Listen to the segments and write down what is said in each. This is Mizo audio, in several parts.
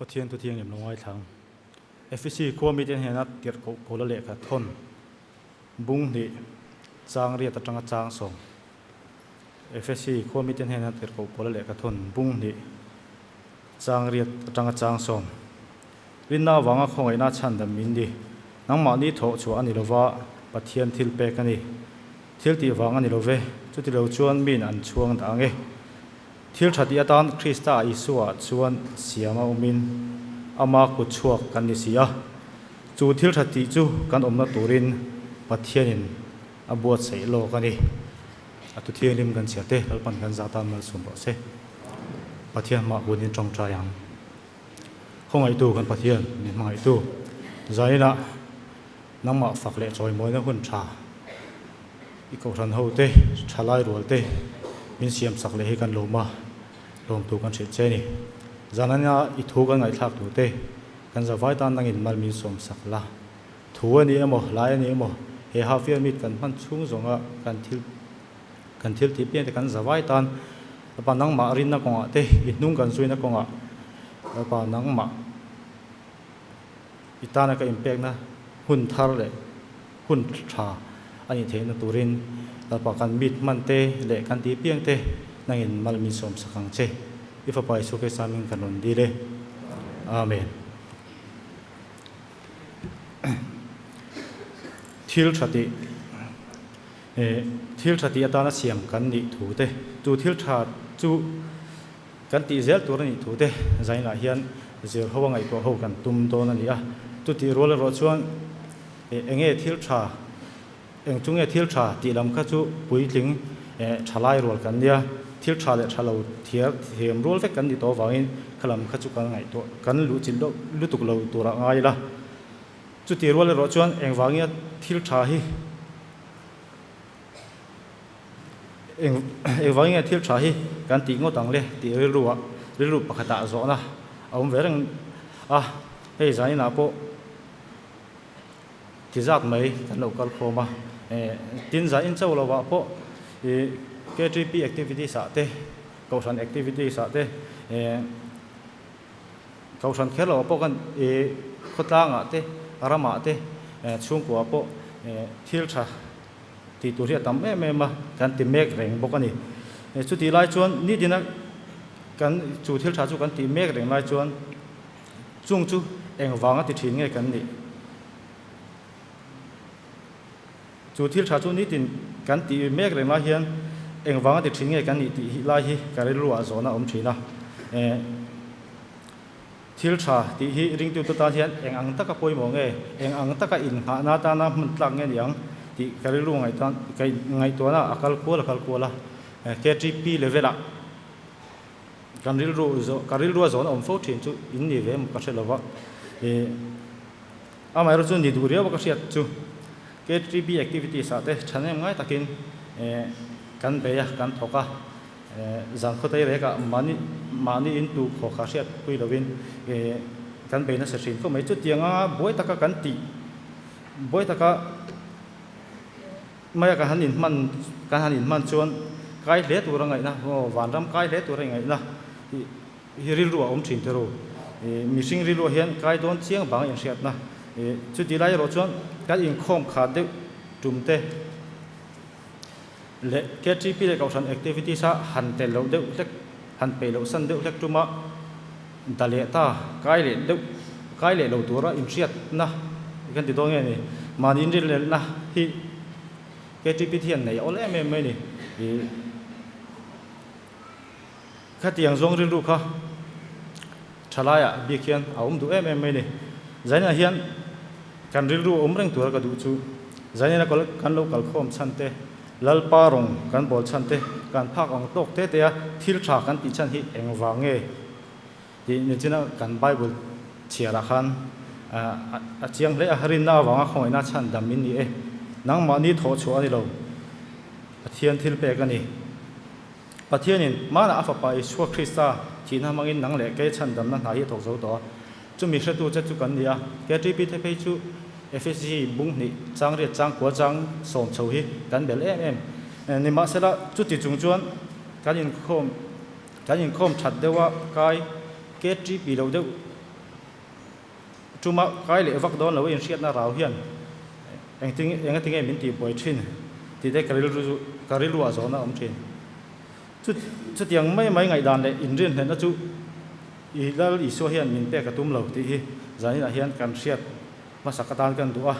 Pathian thu thianghlim lo ngaithlang. Efesi khua mite hnena tirhkoh Paula lehkha thawn bung hnih chang riat atanga chang sawm. Efesi khua mite hnena tirhkoh Paula lehkha thawn bung hnih chang riat atanga chang sawm. Rinna avanga khawngaihna chhandam min ni. Nangmahni thawh chhuah a ni lova, Pathian thil pek a ni. Thil tih vang a ni lo ve, chuti lo chuan miin an chhuang dah ang e. Thil tha tih atan Krista Isua chuan siam a awmin ama kut chhuak kan ni si a. Chu thil tha tih chu kan awmna turin Pathianin a buatsaih lawk a ni. A tu thianghlim kan chhiar te Lalpan kan zah tan malsawm rawh se. Pathian hmah hunin tawngtai ang. Khawngaihtu kan Pathian min hmangaihtu zainah nangmah fak leh chawimawina hun tha i kohhran ho te, thalai rual te min siam sak leh hi kan lawm a, lawmtu kan hrilh che a ni. Zanana i thu kan ngaihthlak tur te kan zavai tan nangin mal min sawm sak la. Thu a ni emaw, hlai a ni emaw, he half year meet kan hman chhung zawnga kan thil kan thil tih piang te kan zavai tan Lalpa nangmah rinna kawngah te, i hnung kan zuina kawngah Lalpa nangmah i tana ka inpekna hun thar leh hun tha a nih theihna turin Lalpa kan meet hman te leh kan tih piang te nangin mal min sawm sak ang che. I Fapa Isua Krista hming kan rawn dil e. Amen. Thil tha tih Thil tha tih atana siam kan nih thu te, chu thil tha chu kan tih zel tur a nih thu te zainah hian zir ho a ngaihtuah ho kan tum dawn a ni a. Chutih rual erawh chuan eng nge thil tha, eng chu nge thil tha tih lam kha chu puitling tha lai rual kan nia, thil tha leh tha lo thiar thiam rual vek kan ni tawh avangin kha lam kha chu kan ngaihtuah kan luhchilh deuh lutuk lo turah ngai ila. Chutih rual erawh chuan engvangin a thil tha hi eng engvangin nge thil tha hi kan tih ngawt ang le tih rilru ah rilru pakhatah zawhna a awm ve reng a, hei zaninah pawh ti zat mai kan lo kal khawm a, tin zanin cho lovah pawh ih KTP activities ah te kohhran activities ah te eh Kohhran kher loh pawh kan ih khawtlangah te, ramah te, chhungkuaah pawh thil tha tih tur hi a tam em em a, kan ti mek reng bawk a ni. Chutih lai chuan nitina kan chu thil tha chu kan tih mek reng lai chuan chung chu engvanga ti thin nge kan nih? Chu thil tha chu nitin kan tih mek reng lai hian engvanga ti thin nge kan nih tih lai hi ka rilru ah zawhna a awm thin a. Thil tha tih hi ringtute tan hian eng ang taka pawimawh nge, eng ang taka innghahna atana hmun tlak nge ni ang tih ka rilru ngaihtuahna a kal kual a kal kual a. KTP level ah kan rilru ka rilru a zawhna awm fo thin chu in ni ve emaw ka hre lova. Amaherawh chu ni duh riau a ka hriat chu KTB activities ah te thahnem ngai takin kan bei a, kan thawk a, zan khawtei rek ah mahni mahni in tu khaw kha hriat pui lovin kan bei nasa thin khawp mai. Chutiang anga buai taka kan tih buai taka maia kan han inhman kan han inhman chuan kai hle tur a ngaihna aw vanram kai hle tur a ingaihna Hi rilru a awm thin te ru. Mihring rilruah hian kai dawn chiang vang a inhriatna. Chuti lai erawh chuan kan inkhawm khat deuh tum te leh KTP leh Kohhran activities a han tel loh deuh hlek, han peih loh san deuh hlek tuma da leh ta kai leh deuh kai leh lo tura inhriatna kan ti dawn nge ni. Mahni inrinhlelhna hi KTP te hian nei a awl em em mai a ni. Khatiang zawng rilru kha thalaiah bik hian a awm duh em em mai ni. Zainah hian kan rilru a awm reng tura ka duh chu Zainena kan lo kalkhawm chhan te, Lalpa rawng kan bawl chhan te, kan phak ang tawk te te a thil tha kan tih chhan hi engvang nge tih nichina kan Bible chhiarah khan a chiang hle a, rinna avanga khawngaihna chhan dam in ni e. Nangmahni thawhchhuah a ni lo, Pathian thil pek a ni. Pathianin hmanah a Fapa Isua Krista thihna hmangin nang leh kei chhandamna hna hi a thawk zo tawh a. Chumi hretu che chu kan ni a. KTP te phei chu Efesi bung hnih chang riat chang kua chang sawm chho hi kan bel em em. Nimahsela, chuti chung chuan kan inkhawm kan inkhawm that deuha kai KTP lo deuh. Tuma kai leh vak dawn lo a inhriatna rau hian engtin engatinge min tihbuai thin tih te ka rilru ka rilru ah zawhna a awm thin. Chu chutiang mai mai ngaihdan leh inrinhlenna chu i Lal Isua hian min pek a tum lo tih hi zaninah hian kan hriat hmasak atan kan duh a.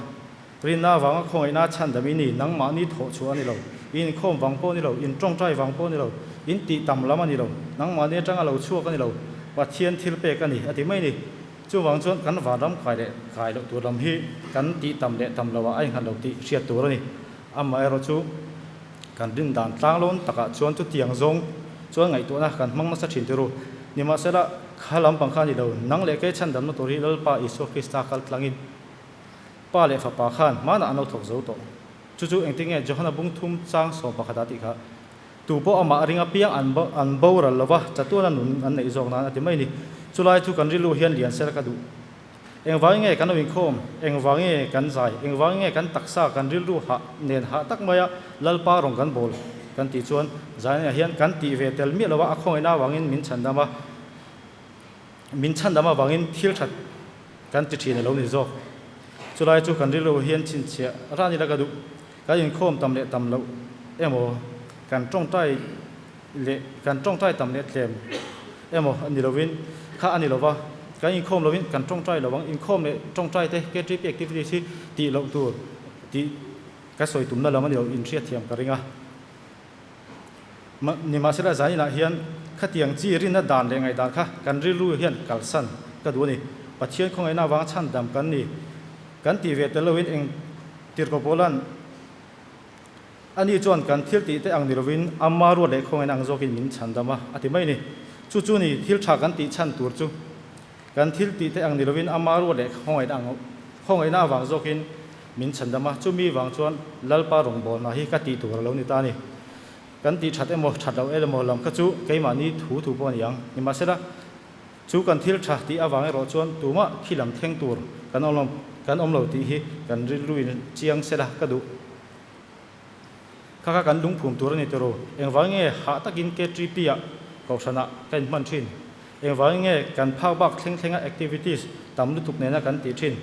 Rinna avanga khawngaihna chhandam i ni, nangmahni thawh chhuah a ni lo, i inkhawm vang pawh a ni lo, in tawngtai vang pawh a ni lo, in tih tam lam a ni lo, nangmahni atanga lo chhuak a ni lo, Pathian thil pek a ni, a ti mai a ni. Chuvang chuan kan vanram kai leh kai loh tur lam hi kan tih tam leh tam loah a innghat lo tih hriat tur a ni. Amaherawh chu kan rindan tlanglawn takah chuan chutiang zawng chuan ngaihtuahna kan hmang nasa thin ti ru. Nimahsela, kha lampang kha a ni lo, nang leh kei chhandamna tur hi Lalpa Isua Krista kal tlangin Pa leh Fapa khan hmanah an lo thawk zo tawh. Chu chu engtin nge Johana bung thum chang sawm pakhatah tih kha, Tu pawh amah ring apiang an an boral lo va, chatuana nun an neih zawk nan a ti mai ni. Chulai chu kan rilru hian lian sel ka duh. Engvangin nge kan lo inkhawm? Engvangin nge kan zai? Engvangin nge kan taksa kan rilru hah nen hah tak maia Lalpa rawn kan bawl kan tih chuan zainah hian kan tih ve tel miah lo va, a khawngaihna avangin min chhandam a, min chhandam avangin thil that kan ti thin a lo ni zawk. Chulai chu kan rilru hian chhinchhiah ran ila ka duh. Kan inkhawm tam leh tam loh emaw, kan tawngtai leh kan tawngtai tam leh tlem emaw a ni lovin kha a ni lova, kan inkhawm lovin kan tawngtai lo ang. Inkhawm leh tawngtai te KTP activities hi tih loh tur tih ka sawi tumna lam a ni lo, inhriatthiam ka ring a. Nimahsela zaninah hian khatiang chi rinna dan leh ngaihdan kha kan rilru hian kalsan ka duh a ni. Pathian khawngaihna avanga chhandam kan ni kan tih ve tel loin eng Tirhkoh Paula'n ani chuan kan thil tih te ang ni lovin ama ruat leh khawngaihna ang zawkin min chhandam a, a ti mai a ni. Chu chu ni thil tha kan tih chhan tur chu kan thil tih te ang ni lovin ama ruat leh khawngaihna ang khawngaihna avang zawkin min chhandam a, chumi vang chuan Lalpa rawngbawlna hi ka tih tur a lo ni ta a ni. Kan tih that emaw that loh emaw lam kha chu keimahni thu thu pawh a ni ang. Nimahsela, chu kan thil tha tih avang erawh chuan tumah khi lam thleng tur kan awm lo kan awm lo tih hi kan rilruin chiang sela ka duh. Kha kha kan lungphum tur a ni tawh ru. Engvang nge hah takin KTP-ah kohhranah ka inhman thin? Engvang nge kan phak bak thleng thlenga activities tam lutuk nena kan tih thin?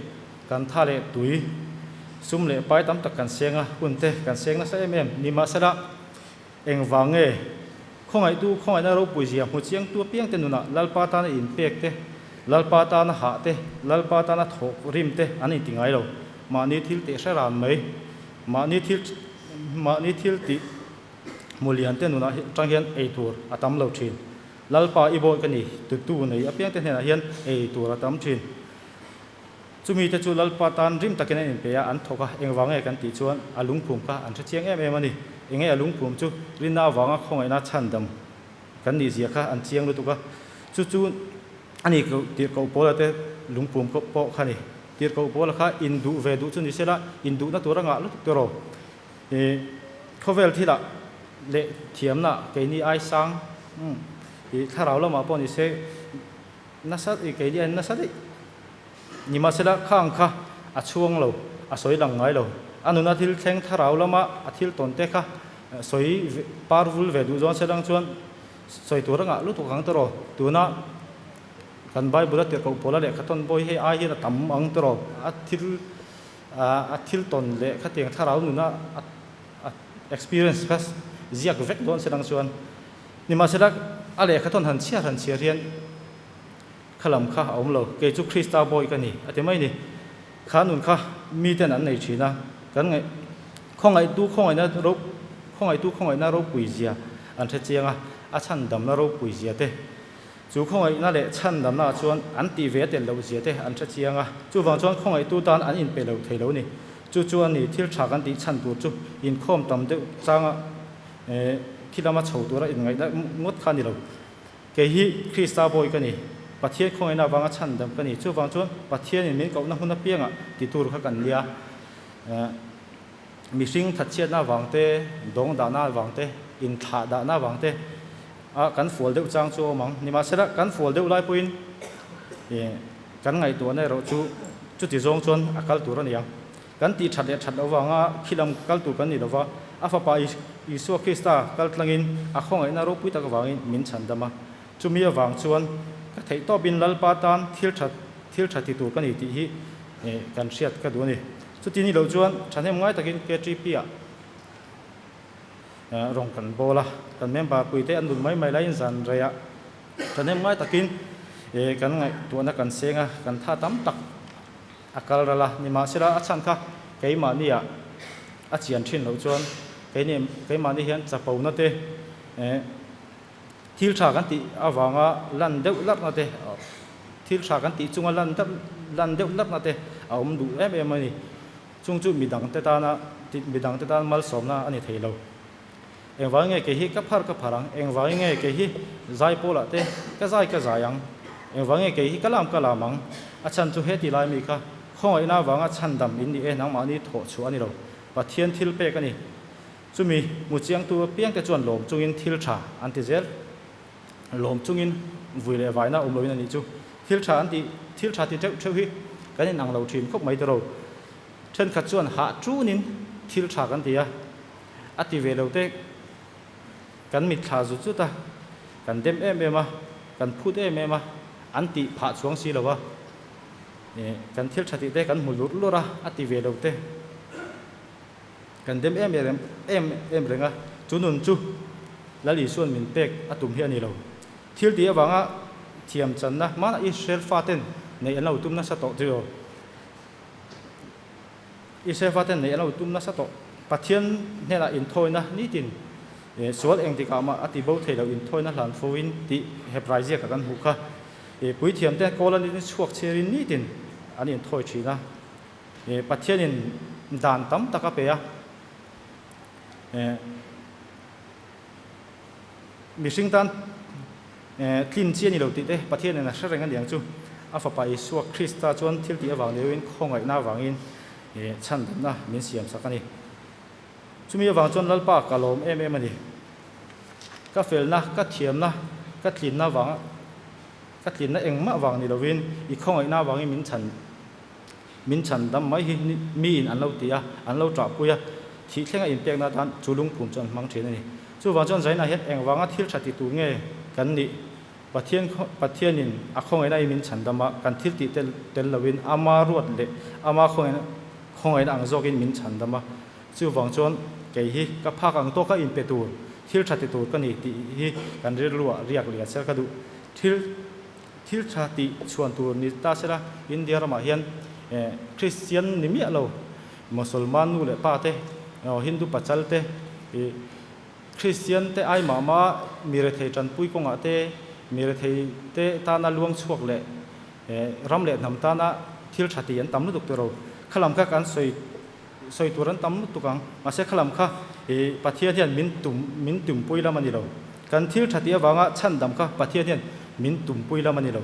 Kan tha leh tui, sum leh pai tam tak kan seng a, hun te kan seng nasa em em. Nimahsela, engvang nge khawngaihtu khawngaihna ropui zia hmu chiangtu apiangte nunah Lalpa tana inpek te, Lalpa tana hah te, Lalpa tana thawk rim te an inti ngai lo. Mahni thil tih hre ran mai. Mahni thil mahni thil tih hmu lian te nunah tang hian ei tur a tam lo thin. Lalpa i bawi ka ni, tutu nei apiangte hnenah hian ei tur a tam thin. Chumi te chu Lalpa tan rim takin an inpe a, an thawk a, engvang nge kan tih chuan a lungphum kha an hre chiang em em a ni. Enge a lungphum chu rinna avanga khawngaihna chhandam kan nih zia kha an chiang lutuk a, chu chu a ni tirhkoh Paula te lungphum pawh kha a ni. Tirhkoh Paula kha induh ve duh chu ni sela, induhna tur a ngah lutuk tawh ro. I khawvel thilah leh thiamna keini ai sang i thlarau lamah pawh ni se nasa i keini ai nasa daih. Nimahsela khang kha a chhuang lo, a sawi lang ngai lo. A nuna thil thleng thlarau lama a thil tawn te kha sawi par vul ve duh zawn selang chuan sawi tur a ngah lutuk ang tawh rawh. Tuna kan Bible a tirhkoh pawla lehkha tawn pawh hi hei ai hian a tam ang tawh rawh. A thil A thil tawn leh khatiang thlarau nuna a experience kha ziak vek dawn se dang chuan nimahsela a lehkha tawn han chhiar han chhiar hian kha lam kha a awm lo. Kei chu Krista bawi ka ni a ti mai ni. Kha nun kha miten an nei thin a, kan ngaih khawngaihtu khawngaihna ro khawngaihtu khawngaihna ropui zia an hre chiang a, a chhandamna ropui zia te Chu khawngaihna leh chhandamnaah chuan an tih ve tel loh zia te an hre chiang a, chuvang chuan khawngaihtu tan an inpe lo thei lo ni. Chu chu a ni, thil tha kan tih chhan tur chu inkhawm tam deuh changa khi lama chho tura inngaihna ngawt kha a ni lo. Kei hi Krista bawi ka ni, Pathian khawngaihna avanga chhandam ka ni, chuvang chuan Pathianin min kohna hun apiangah ti tur kha kan nia. Mihring thatchhiatna avang te, dawng dahna avang te, inthlah dahna avang te, a kan fual deuh chang chu a awm ang. Nimahsela, kan fual deuh lai pawhin kan ngaihtuahna erawh chu chuti zawng chuan a kal tur a ni ang. Kan tih that leh that loh vanga khi lam kal tur kan ni lova, a Fapa Isua Krista kal tlangin a khawngaihna ropui tak avangin min chhandam a. Chumi avang chuan ka theihtawpin Lalpa tan thil that. thil tha ti tur ka ni tih hi kan hriat ka duh a ni. Chuti ni loh chuan thahnem ngai takin KTP ah rawng kan bawl a, kan member puite an dun mai mai laiin zan reiah thahnem ngai takin kan ngaihtuahna kan seng a, kan tha tam tak a kal ral a. Nimahsela a chhan kha keimahniah a chian thin loh chuan keimahni hian chapona te Thil tha kan tih avanga lan deuh larhna te, thil tha kan tih chunga lan lan deuh larhna te a awm duh em em a ni. Chung chu midangte tana midangte tan malsawmna a ni thei lo. Engvangin nge kei hi ka phar ka phar ang? Engvangin nge kei hi zai pawlah te ka zai ka zai ang? Engvangin nge kei hi ka lam ka lam ang? A chhan chu heti lai mi kha khawngaihna avanga chhandam in ni e, nangmahni thawh chhuah a ni lo. Pathian thil pek a ni. Chumi hmu chiangtu apiangte chuan lawm chungin thil tha an ti zel. Lawm chungin vui leh vaina awm loin a nih chu. Thil tha an tih, thil tha ti teuh theuh hi kan inang lo thin khawp mai tawh. Thenkhat chuan hah tunin thil tha kan ti a, a ti ve lo te kan mitthla zut zut a, kan dem em em a, kan phut em em a, an tih phah chuang si lo a, kan thil tha tih te kan hmu lurh lurh a, a ti ve lo te. Kan dem em em em reng a, chu nun chu Lal Isua'n min pek a tum hi a ni lo. Thil tih avanga thiam channa hmanah Israel faten neih an lo tum nasa tawh chu aw. Israel faten neih an lo tum nasa tawh. Pathian hnenah inthawina nitin sual engtikah mah a ti bo thei lo inthawina hlan foin tih Hebrai ziakah kan hmuh kha. Puithiamte kawl an chhuak chhiarin nitin an inthawi thin a. Pathianin dan tam tak a pe a, mihring tan tlin chi a ni lo tih te Pathianin a hre reng a ni ang chu. A Fapa Isua Krista chuan thil tih avang leuhin khawngaihna avangin chhandamna min siamsak a ni. Chumi avang chuan Lalpa ka lawm em em a ni. Ka felna, ka thiamna, ka tlinna avanga ka tlinna engmah vang ni lovin i khawngaihna avangin min chhan. Min chhan dam mai hi miin an lo ti a, an lo ṭahpui a, thih thlenga inpekna atan chu lungphum chu an hmang ṭhin a ni. Chuvang chuan Zaina hian engvanga thil ṭha ti tur nge kan nih? Pathian Pathianin a khawngaihna i min chhan dam a, kan thil tih tel tel loin ama ruat leh ama khawngaihna khawngaihna ang zawkin min chhan dam a. Chuvang chuan kei hi ka phak ang tawka inpe tur, thil ṭha ti tur ka ni tih hi kan rilruah riak lian sel ka duh. Thil. Thil tha tih chhuan tur ni ta sela, India ramah hian Christian ni miah lo, Mosolman nu leh pa te, Hindu pachal te, Christian te ai mah mah mi rethei tanpui kawngah te, mi rethei te tana luang chhuak leh ram leh hnam tana thil tha tih an tam lutuk tawh lo. Khalam kha kan sawi sawi tur an tam lutuk ang. Mahse khalam kha Pathian hian min tum min tumpui lam a ni lo. Kan thil tha tih avanga chhandam kha Pathian hian min tumpui lam a ni lo.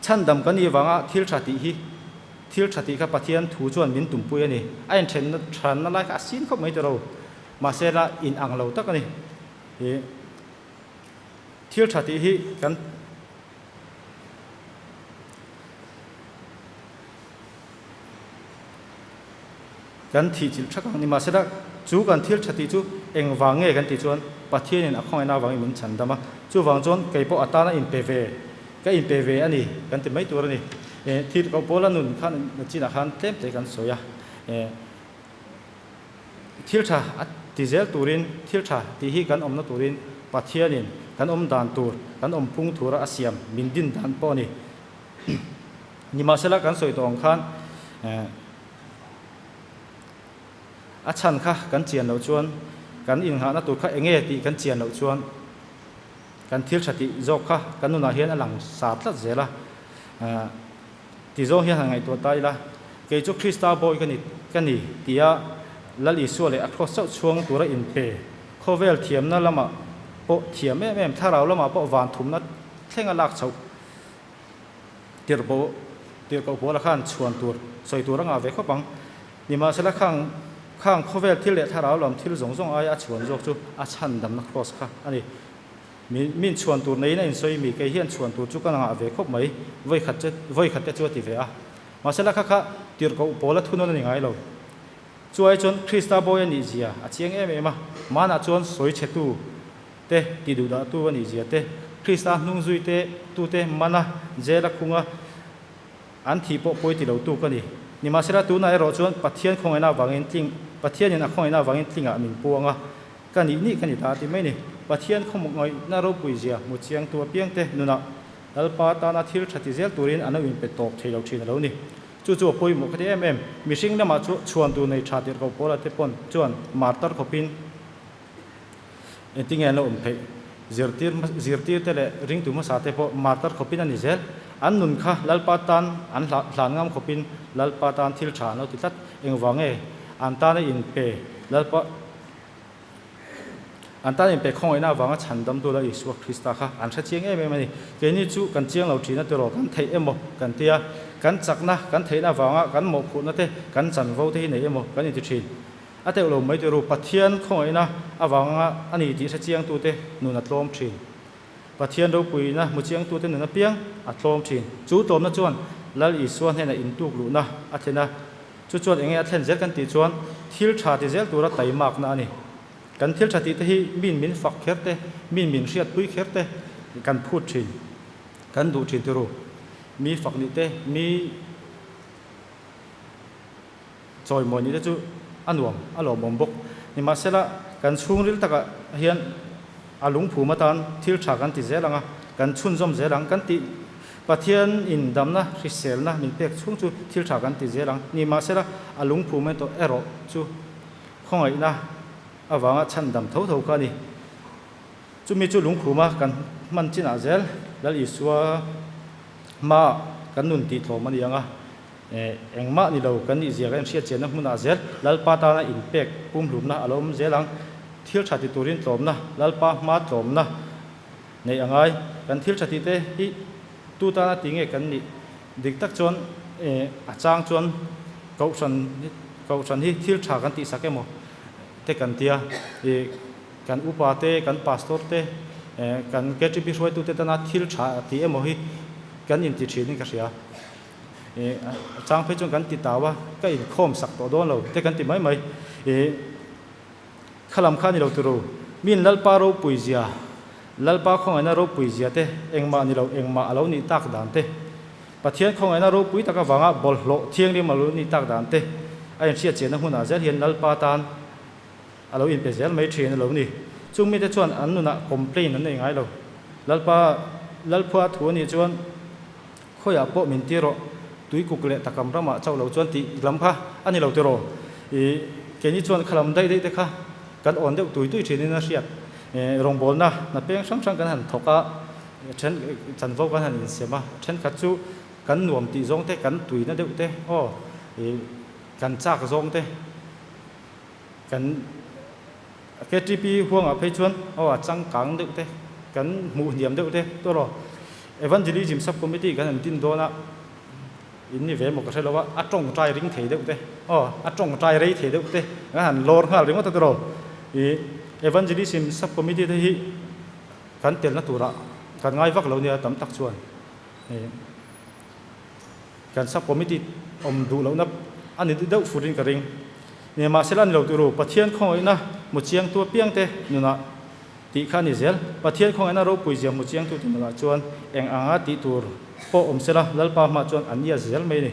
Chhandam kan nih avanga thil tha tih hi thil tha tih kha Pathian thu chuan min tumpui a ni. A inthenna thanna lai kha a sin khawp mai tawh lo. Mahse la in ang lo tak a ni. Thil tha tih hi kan Kan thih chilh thak ang. Nimahsela, chu kan thil tha tih chu engvang nge kan tih chuan Pathianin a khawngaihna avangin min chhan dam a. Chuvang chuan kei pawh a tana inpe ve, ka inpe ve a ni kan ti mai tur a ni. Thil koh pawla nun khan chinah khan tlem te kan sawi a. Thil tha a ti zel turin, thil tha tih hi kan awmna turin Pathianin kan awm dan tur, kan awm phung thura a siam min din dan pawh a ni. Nimahsela kan sawi tawh ang khan a chhan kha kan chian loh chuan, kan innghahna tur kha enge tih kan chian loh chuan kan thil tha tih zawk kha kan nunah hian a lang sa tlat zel a. Ti zawng hian han ngaihtuah ta ila, kei chu Krista bawi ka ni ka ni tia Lal Isua leh a kraws chauh chhuang tura inpe, khawvel thiamna lamah pawh thiam em em, thlarau lamah pawh van thumna thlenga lak chhoh tirhbo tirhkoh Paula khan chhuan tur sawi tur a ngah ve khawp ang. Nimahsela khang khang khawvel thil leh thlarau lam thil zawng zawng aia a chhuan zawk chu a chhandamna kraws kha a ni. Mi min chhuan tur neiin a insawi mi, kei hian chhuan tur chu ka ngah ve khawp mai, vawi khat che vawi khat te chu a ti ve a. Mahse la kha kha tirhkoh pawl a thunawn a ni ngai lo. Chu ai chuan Krista bawi a nih zia a chiang em em a, manah chuan sawi chhe tu te ti duh dah tu a nih zia te, Krista hnung zuite tute mana jail a khunga an thih pawh pawi ti lo tu ka ni. Nimahsela tunah erawh chuan Pathian khawngaihna avangin tling Pathianin a khawngaihna avangin tlingah min puang a, ka nih nih ka ni ta a ti mai ni. Pathian khawngaihna ropui zia hmu chiangtu apiangte nunah Lalpa tana thil tha ti zel turin an lo inpe tawp thei lo thin a lo ni. Chu chu a pawimawh ka ti em em. Mihring lamah chu chhuan tur nei tha tirh ko Paula te pawn chuan martar khawpin engtinge an lo awm theih? Zirtir zirtir te leh ringtu hmasa te pawh martar khawpin a ni zel. An nun kha Lalpa tan an hla hlan ngam khawpin Lalpa tan thil tha an lo ti tlat. Engvang nge an tana inpe Lalpa An tan inpe khawngaihna avanga chhandamtu la Isua Krista kha an hre chiang em em a ni. Keini chu kan chiang lo thin a tiraw kan theih emaw kan tia, kan chakna, kan theihna avanga kan mawhphurhna te, kan chanvo te hi nei emaw kan inti thin. A teuh lo mai tiru, Pathian khawngaihna avanga a ni tih hre chiangtute nun a tlawm thin. Pathian ropuina hmu chiangtute nun apiang a tlawm thin. Chu tlawmna chuan Lal Isua hnenah intuk luhna a thlen a, Chu chuan enge a thlen zel kan tih chuan thil tha ti zel tura taimakna a ni. Kan thil tha tih te hi min min fak kher te, min min hriatpui kher te kan phut thin, kan duh thin tiru. Mi fak nih te, mi chawimawi nih te chu a nuam, a lawmawm bawk. Nimahsela kan chhungril takah hian a lungphum atan thil tha kan ti zel ang a, kan chhunzawm zel ang kan tih Pathian in damna hriselna min pek chhung chu thil tha kan ti zel ang. Nimahsela, a lungphum erawh erawh chu khawngaihna avanga chhandam tho tho kha a ni. Chumi chu lungphuma kan hman chinah zel Lal Isua hmaah kan nun tih tlawm a ni ang a, engmah ni lo kan nihzia kan inhriatchianna hmunah zel Lalpa tana inpek pumhlumna a lo awm zel ang. Thil tha ti turin tlawmna, Lalpa hma tlawmna Neih a ngai. Kan thil tha tih te hi tu tana ti nge kan nih dik tak chuan a chang chuan kohhran kohhran hi thil tha kan tih sak emaw te kan tia i kan upa te kan pastor te kan KTP hruaitu te tana thil tha tih emaw hi kan inti thin in ka hria. A chang phei chuan kan ti tau a ka inkhawm sak tawh dawn lo te kan ti mai mai i Khalam kha a ni lo turu. Miin Lalpa ropui zia, Lalpa khawngaihna ropui zia te engmah ni lo engmah a lo nih tak dan te, Pathian khawngaihna ropui tak avanga bawlhhlawh thianghlim a lo nih tak dan te a inhriat chiahna hmunah zel hian Lalpa tan a lo inpe zel mai thin a lo ni. Chung mite chuan an nunah complain an nei ngai lo. Lalpa Lalphua thu a nih chuan Khawiah pawh min ti rawh, tuikuk leh takam ramah chauh lo chuan tih lam kha a ni lo tiraw? I keini chuan khalam daih daih te kha kan awn deuh tui tui thinin a hriat. Rawngbawlna hna peng hrang hrang kan han thawk a, then chanvo kan han insem a, thenkhat chu kan nuam tih zawng te, kan tuina deuh te, aw i kan chak zawng te, kan KTP huangah phei chuan aw a changkang deuh te, kan hmuh hniam deuh te tawh rawh. Evangelism Sub Committee kan han din dawn a, in ni ve maw ka hre lo a, a tawngtai ring thei deuh te, aw a tawngtai rei thei deuh te kan han lawr nghal ringawt a tawh rawh. I Evangelism Sub Committee te hi kan telna turah kan ngai vak lo nia tam tak chuan. Kan Sub Committee awm duh lohna a ni deuh furin ka ring. Nimahsela a ni lo turu, Pathian khawngaihna hmu chiangtu apiangte nunah tih kha a ni zel. Pathian khawngaihna ropui zia hmu chiangtute nunah chuan eng anga tih tur pawh awm sela Lalpa hmah chuan an nia zel mai a ni.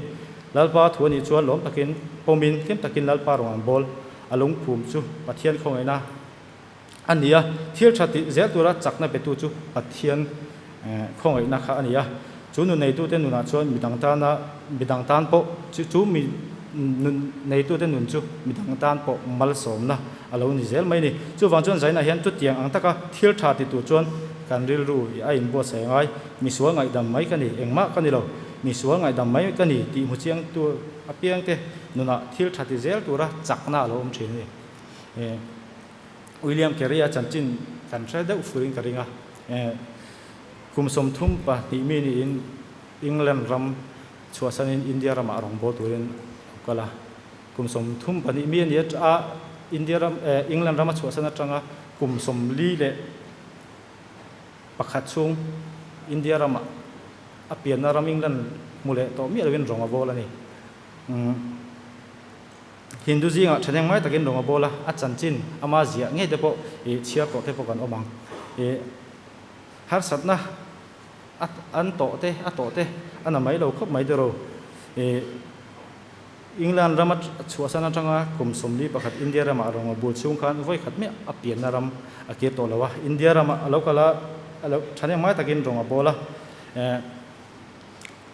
Lalpa thu a nih chuan lawm takin pawmin hlim takin Lalpa rawn an bawl. A lungphum chu Pathian khawngaihna a ni a, thil tha tih zel tura chakna petu chu Pathian khawngaihna kha a ni a. Chu nun neitute nunah chuan midang tana midang tan pawh chu chu mi nun neitute nun chu midang tan pawh malsawmna a lo ni zel mai a ni. Chuvang chuan Zainah hian chutiang ang taka thil tha ti tur chuan kan rilru a inbuatsaih ngai. Misual ngaihdam mai ka ni, engmah ka ni lo. Misual ngaihdam mai ka ni tih hmu chiangtu apiangte nunah thil tha ti zel tura chakna a lo awm thin a ni. William Carey-a chanchin kan hre deuh furin ka ring a. Kum 32 mi niin England ram chhuahsanin India ramah rawngbâwl turin a kal a. Kum 34 mi a ni a, India ram, England rama chhuahsan atanga kum 41 chhung India ramah a pianna ram England hmu leh tawh miah lovin rawng a bawl a ni. Hindu zingah thahnem ngai takin rawng a bawl a, a chanchin ama ziah ngei te pawh i chhiar tawh te pawh kan awm ang. I. Harsatna a an tawh te a tawh te a na mai lo khawp mai tiraw. Ih England rama chhuahsan atanga kum 41 India ramah rawnga bul chhung khan vawi khat miah a pianna ram a kir tawh lo a. India ramah a lo kal a, a lo thahnem ngai takin rawng a bawl a.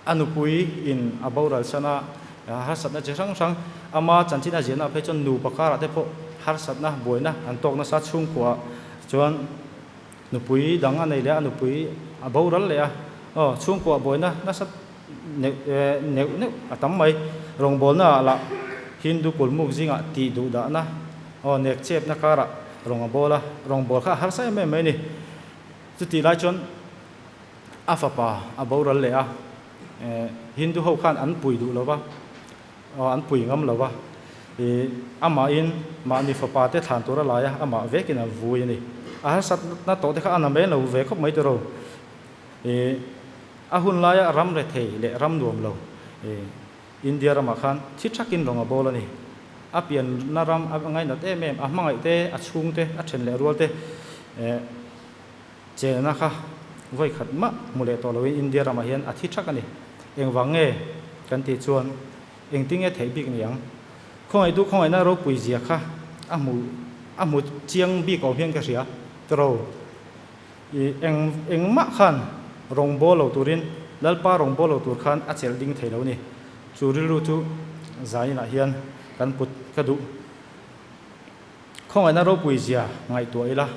A nupui in a boral san a, harsatna chi hrang hrang ama chanchin a ziahna ah phei chuan nupa karah te pawh harsatna buaina an tawk nasa chhungkua chuan Nupui dang a nei leh a, nupui a boral leh a, aw, chhungkuah buaina nasa neuh neuh neuh a tam mai. Rawngbawlna ah lah Hindu kulmuk zingah tih duh dahna, aw, nek chepna karah rawng a bawl a, rawngbâwl kha a harsa em em mai a ni. Chutih lai chuan a fapa a boral leh a, Hindu ho khan an pui duh lo va, Aw, an pui ngam lo va, i amahin mahni fapa te thlan tur a lai a, amah vekin a vui a ni. A harsatna tawh te kha a na mai lo ve khawp mai tiraw. I a hun laia ram rethei leh ram nuam lo i India ramah khan thi thakin rawng a bawl a ni. A pianna ram a ngainat em em, a hmangaih te, a chhung te, a then leh rual te chenna kha vawi khat mah hmu leh tawh loin India ramah hian a thi thak a ni. Engvang nge kan tih chuan engtin nge theih bik ni ang? Khawngaihtu khawngaihna ropui zia kha a hmu a hmu chiang bik awm hian ka hria. Tiro, i eng engmah khan rawng bawl lo turin Lalpa rawng bawl lo tur khan a chelh ding thei lo ni. Chu rilru chu zainah hian kan put ka duh. Khawngaihna ropui zia ngaihtuah ila,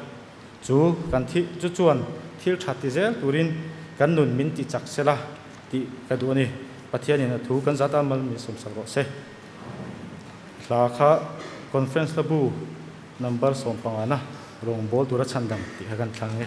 chu kan thi chu chuan thil tha ti zel turin kan nun min ti chak sela tih ka duh a ni. Pathianin a thu kan zat a mal min sawmsak rawh se. Hla kha Conference la bu number 15 na rawngbâwl tura chhandam tih kha kan thlang e.